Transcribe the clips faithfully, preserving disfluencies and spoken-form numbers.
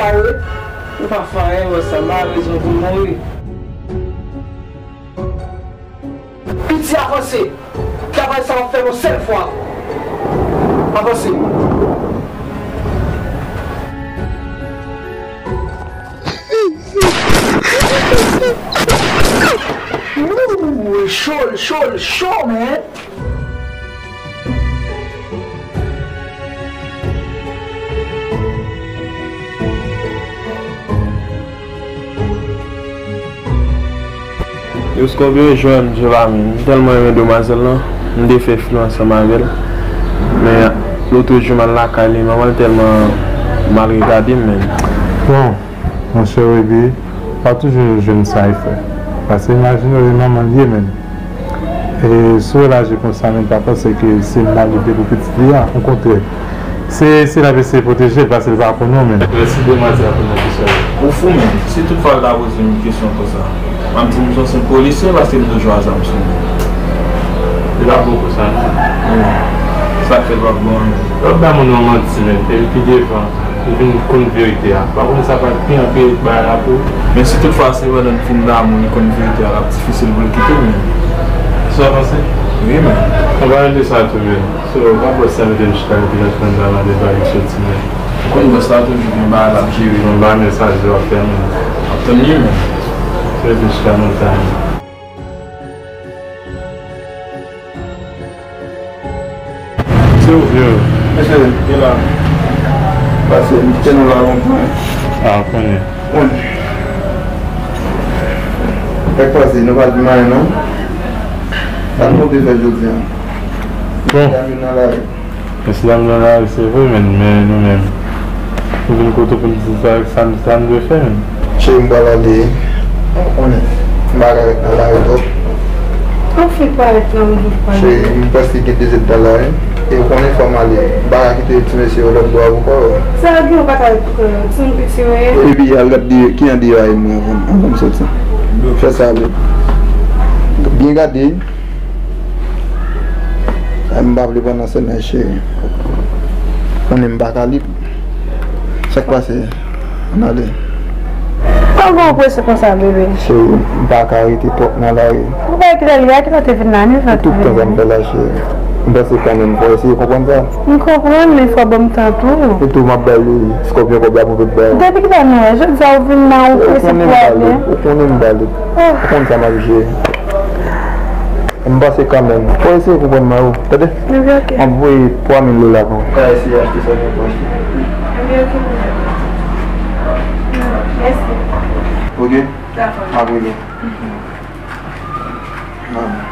sa yo ye? Ou pa fè anyen, bòs, sa malrezman pou mouri. Piti, avanse. Travay sa w ap fè yon sèl fwa. Avanse. Ooh, cho, cho, cho, man. Yo, Scorpion jwenn m, Jovami. M tèlman renmen demwazèl lan, m te fè filo ansanm avè l. Men, lòt jou, m al lakay li, manman l tèlman mal regade m, menn. Bon, monchè Weby, pa toujou jwenn sa e fè. Paske imajine w, e manman l ye, menn. E si w wè l aji konsa, menn, pa panse ke se mal li te pou pitit li a. Okontrè, se, se l ap eseye pwoteje l, paske l pa konn ou, menn. Mèsi demwazèl pou nan kesyon. Ou fou, menn. Si tout fwa l ta poze m kesyon konsa, m ap di m se yon senp polisye, paske m toujou a zam sou mwen. Li pa bon konsa, non. Sa k fè l pa bon, menn. Lè w ap bay moun nan manti, menn, epi pi devan, li vin konn verite a. Pa konn sa pa t pi anpil bagay la pou ou. Men si tout fwa se pandan n fin damou, li konn verite a, l ap difisil pou l kite l, menn. Sa w panse? Wi, menn. Ann pale de sa tou, menn. So, pa bòs sa mete m chita epi l ap tann la mande bagay soti, menn. Ou konn bòs la toujou gen bagay l ap jere. Yon bagay, men sa di w ap fè, menn. Ap tann li, menn. Se mete m chita nan tan. Se ou vle yo. Mesye, gen la. Pase, m kite nou la lontan. A, konnen. Bon. Sa k pase, nou pa di m anyen, non? Sa nou te fè jodi a? Bon. Dam yo nan lari. Mesye dam nan lari, se vre, men, men nou menm. Nou vin kote w pou n di sa, sa, sa n dwe fè, men. Cheri, m pral ale. Ou konnen, m pa ka ret nan lari twòp. Ou fèk parèt nan wout ou pral. Cheri, m prèske gen de zèdtan la, wi. E ou konnen fò m ale. M pa ka kite ti mesye yo lòt bò a pou kò yo. Sa gen ou pa ka ret pou kò yo. Timoun piti yo ye. Epi al gad deyò, kijan deyò a ye mwen anvan, anvan m soti. Fè sa ale. Byen gade. Ay, m pa vle pran nan sèmèl, cheri. Konnen m pa ka lib. Sa k pase? Ann ale. Pa gen yon prese konsa, bebe. Cheri, m pa ka rete twòp nan lari. Ou pa kilè li a, kilè w te vin la, ni sa ki vin. Tout tan sa m fè la, cheri. M panse kanmenm fò eseye konprann sa. M konprann, men fò ban m tan tou. E tou, m ap ba li Scorpion kòb la pou tout bagay. Depi kilè nou wè? Jodi a ou vin la, ou prese pou ale. Ou konnen m pa lib. Ou konn sa m ap jere. M pase kanmenm. Fò eseye konprann mwen, ou tande? Epi, ok. M ap voye twa mil dola pou ou. Ou ka eseye achte sa w gen pou achte. Epi, ok. Mèsi. Ok? Dakò. M ap rele w. Bye.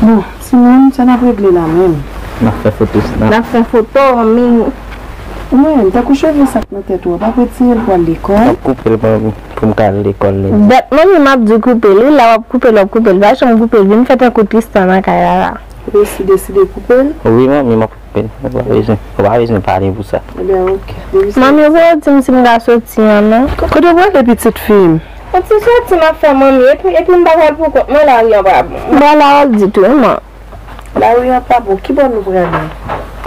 Bon, timoun, sa n ap regle la menm? N ap fè foto, Stan. N ap fè foto, men. Mwen, tankou cheve sa k nan tèt ou a, w ap retire l pou al lekòl? M ap koupe l pou, pou m ka al lekòl, li di. Dat manmi m ap di koupe l, wi, la w ap koupe l, w ap koupe l. Pa janm koupe l, vin fè tankou Tristan nan kay la, la. Resi deside koupe l? Wi, manmi, m ap koupe l. Ou pa bezwen, ou pa bezwen pale pou sa. Ebyen, oke. Depi se Manmi, ou pa di m si m ka soti an, non? Kote w prale, pitit fi m? Yon ti soti m ap fè, manmi, epi, epi m pa pral pou kont mwen, lari an pa bon. M pa la al ditou, wi, man. Lari an pa bon, ki bò nou prale?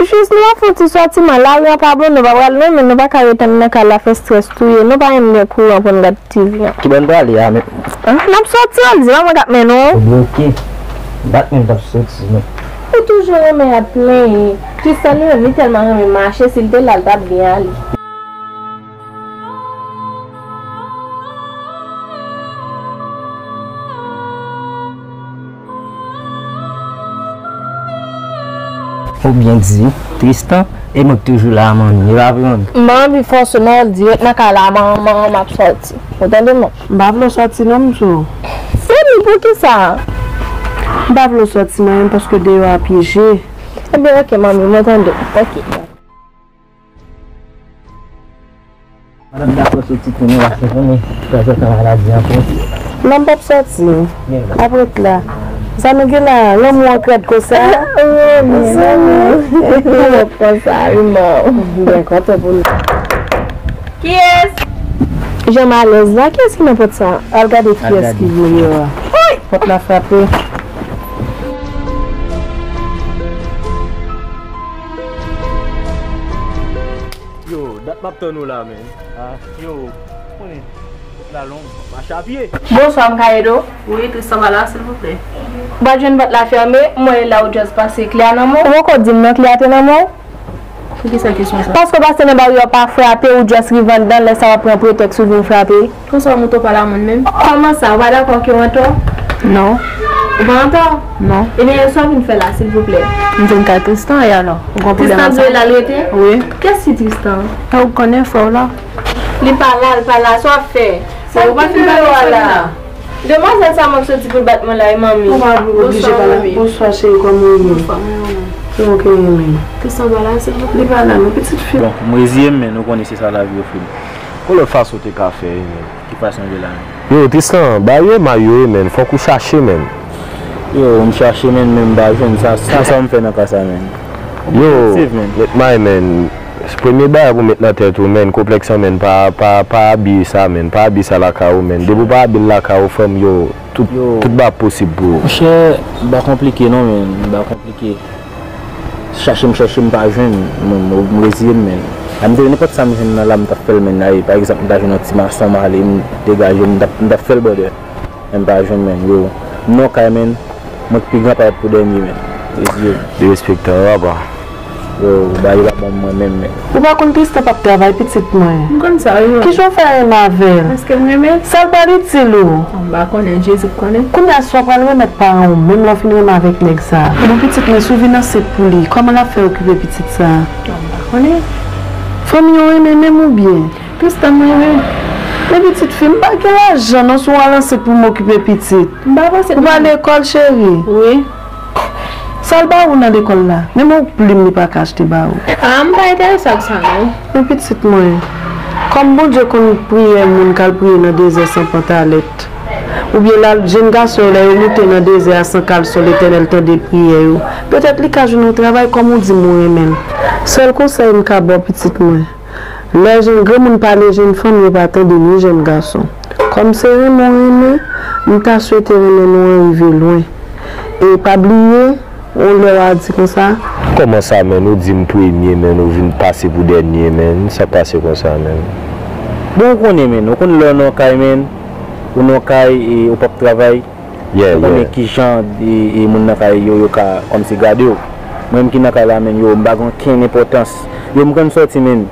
Jis nou ap fè yon ti soti, man, lari an pa bon, nou pa pral lwen, men nou pa ka ret anndan kay la fè strès touye nou, pa menm gen kouran pou n gad T V an. Ki bò n prale a menm? Ah, n ap soti, an di, manman k ap mennen w. Ebyen, oke. M pa t menm t ap soti, non. Ou toujou renmen ap plenyen. Tristan li menm, li tèlman renmen mache, si l te la, l t ap byen ale. Ou byen di, Tristan, e mwen k toujou la a, manmi, e pa vre, manmi? M pa anvi fòse w non, di ret nan kay la, manman, m ap soti. Ou tande, manmi? M pa vle w soti non, m sou. Manmi, poukisa? M pa vle w soti non, menm paske deyò a pyeje. Ebyen, oke, manmi, mwen tande w. Oke. Madanm dakò soti kounye a, se konnen tanzantan maladi an pran. Non, m p ap soti. M ap ret la. Sa nou gen la, lanmou an krèd konsa? Wi, mezanmi. Konsa, wi, man. M byen kontan pou nou. Kiyès? Jan m alèz la, kiyès ki nan pòt sa? Al gade kiyès ki voye a. Pòt la frape. Yo, dat m ap tann ou la, men. Ah, yo, konnen, wout la long, mache a pye. Bonswa, m ka ede w? Wi, Tristan pa la, silvouplè. Ou pa t jwenn pòt la fèmen, m wè la ou just pase kle a nan men w. Ou poko di m non kle a te nan men w? Poukisa kesyon sa? Paske w pase nan baryè, w pa frape, ou just rive anndan, lè sa w ap pran pretèks ou vin frape. Konsa w moute w pale a moun menm? Kòman sa, ou pa dakò ke w antò? Non. Ou pa antò? Non. Ebyen, sa w vin fè la, silvouplè? M vin kay Tristan, e alò? Ou gen pwoblèm ak sa? Tristan dwe la l rete? Wi. Kiyès ki Tristan? E ou konnen frè w la? Li pa la, li pa la, sa w ap fè? Se ou pa fin pale sa la? Demwazèl sa mank soti pou l bat mwen la, e manmi. Ou pa oblije pale. Bonswa, cheri, kòman w ye? Bonswa, mwen, mwen. Kòman w ye, men? Tristan pa la, silvouplè? Li pa la, non, pitit fi. Bon, m reziye m, men ou konnen se sa lavi ofri m. Yon lòt fason w te ka fè, men. Ki fason w ye la, men? Yo, Tristan, baryè may yo ye, men. Fòk ou chache, men. Yo, m chache, men, men m pa jwenn. Sa, sa, sa m fè nan ka sa, men. Yo, mèt may, men. Premye bagay pou w met nan tèt ou, men, konplèks lan, men, pa, pa, pa abiye sa, men, pa abiye sa lakay ou, men. Depi w pa abiye l lakay ou, frè m, yo, tout, tout bagay posib pou ou. Monchè, m pa konplike non, men, m pa konplike. Chache m chèche, m pa jwenn, m, m, m reziye m, men. A m te nenpòt sa m jwenn nan la, m t ap fè l, men, ay, pa egzanp, m ta jwenn yon ti mason, m ale, m degaje, m t ap, m t ap fè l, brother. Men m pa jwenn, men, yo. M nan yon kay, men, mwen k pi gran parèt pou dènye, men. Reziye m. Derespektan, papa. Yo, bagay yo pa bon mwen menm, men. Ou pa konn Tristan p ap travay, pitit mwen? M konn sa, wi, manmi. Kijan w fè renmen avè l? Paske m renmen l. Sa l pral itil ou? M pa konnen, Jezi k konnen. Kounye a, si w pral remèt paran w, menm lè w fin renmen avèk nèg sa a. Bon, pitit mwen, si w vin ansent pou li, kòman l ap fè okipe pitit sa a? M pa konnen. Fanmi w renmen menm oubyen? Tristan m renmen. Men pitit fi, m pa gen lajan non, si w al ansent pou m okipe pitit. M pa panse. Ou pa lekòl, cheri? Wi. Sa l ba ou nan lekòl la? Menm yon plim li pa ka achte ba ou. Ah, m pa enterese ak sa non. Men pitit mwen, kòm Bondye konn priyè moun k al priye nan dezè san pantalèt, oubyen l al, jenn gason yo, lè yo moute nan dezè a san kalson, Letènèl tande priyè yo, petèt li ka jwenn yon travay kòm ou di m ou renmen l. Sèl konsèy m ka ba w, pitit mwen, lè jenn granmoun pale jenn fanm, yo pa tande ni jenn gason. Kòm se renmen w renmen, m ta swete renmen nou an rive lwen. E pa bliye, yon lè w a di konsa. Kòman sa, men, ou di m premye, men, ou vin pase pou dènye, men? Sa k pase konsa, men? Bon, ou konnen, men, ou konn lè w nan kay, men, ou nan kay e ou p ap travay, ou konnen kijan e, e moun nan kay yo, yo ka kòmsi gade w. Mwen menm ki nan kay la, men, yo, m pa gen okenn enpòtans. Yo, m konn sòti, men,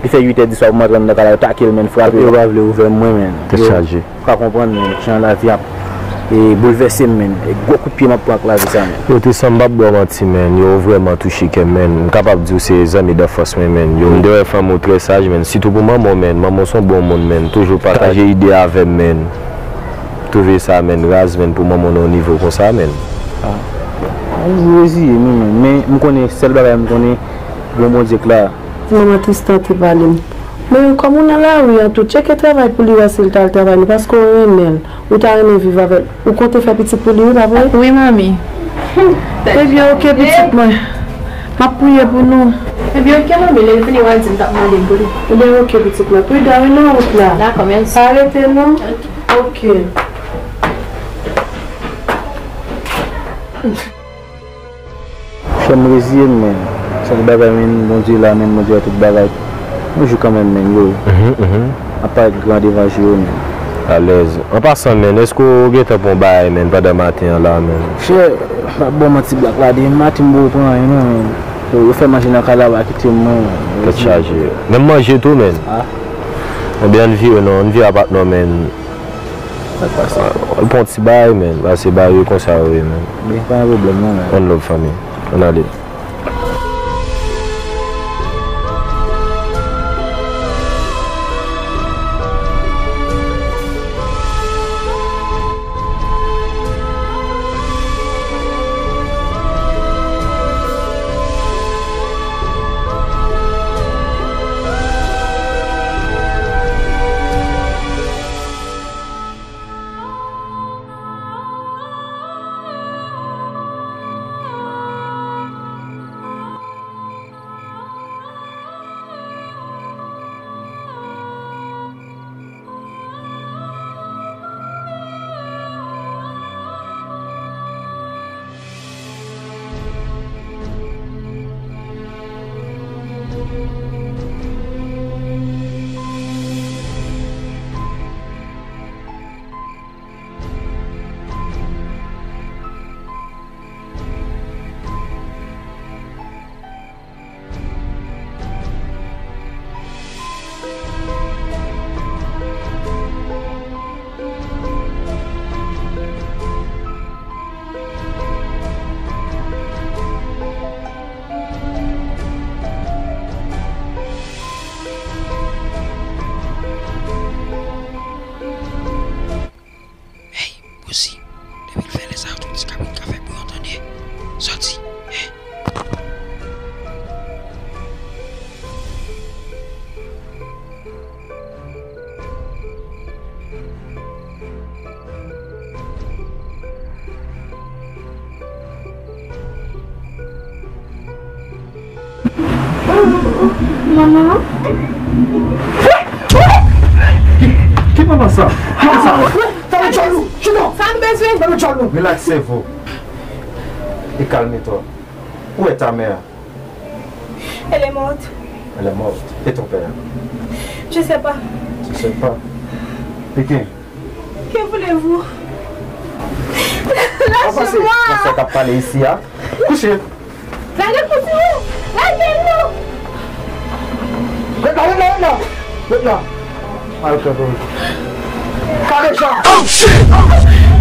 li fè uit è di swa pou m antre anndan kay la, yo take l, men, frape. Yo pa vle ouvè mwen, men. Tèt chaje. Ou ka konprann, men, jan lavi ap, e, boulvèse m, men. E gwo kout pye m ap pran ak lavi sa, men. Yo, Tristan, m p ap ba w manti, men. Yo vrèman touche kè m, men. M kapab di w se zanmi danfans mwen, men. Yo, m te wè fanmi w trè saj, men. Sitou pou manman w, men. Manman w se yon bon moun, men. Toujou pataje ide avè m, men. Twouve sa, men, raz, men, pou manman w nan yon nivo konsa, men. Ah. M reziye m wi, men, men m konnen sèl bagay m konnen, gon Bondye k la. Manman Tristan te pale m. Men kòm ou nan lari an tou, tcheke travay pou li wè si l t al travay non, paske w renmen l. Ou ta renmen viv avè l. Ou konte fè pitit pou li wi, pa vre? Wi, manmi. Ebyen, oke, pitit mwen. M ap priye pou nou. Ebyen, oke, manmi, lè l vini, w a di m t ap mande l pou li. Ebyen, oke, pitit mwen. Pridan wi nan wout la. Dakò, mèsi. Pa rete non. Oke. Frè m, reziye m, men. Chak bagay, men, Bondye la, men, Bondye wè tout bagay. Yon jou kanmenm, men, yo. Mhm, mhm. Apa gran devan je yo, men. Alèz. An pasan, men, èske w gentan pran bagay, men, pandan maten an la, men? Chè, m ap ba w manti, Black la, depi maten m poko pran anyen, non, men. Yo, yo fè manje nan kay la, pa kite m, non. Tèt chaje. Menm manje tou, men. Ah. Ebyen, ann vire, non, ann vire apatman, men. Sa k pase? Pran ti bay, men. Pase bay yo konsa yo ye, men. Byen, pa gen pwoblèm, non, men. One love, fanmi. Ann ale. Hey, Bouzi, depi l fè lè sa yo, tout ti kabrit ka fè bri, w tande? Sòti, hein? Manman. Ki, ki manman sa? Ki manman sa? Tande djòl nou! Chita! Sa n bezwen? Tande djòl nou! Relax sèvo. E kalme twa. Où est ta mère? Elle est morte. Elle est morte. Et ton père? Je sais pas. Tu sais pas? Pikin. Que voulez-vous? Lâchez-moi. Lâchez-moi. Lage l pou ti moun. Lage l non. Ret la, ret la, ret la. Ret la. Al kè pou. Kale sa. Oh shit!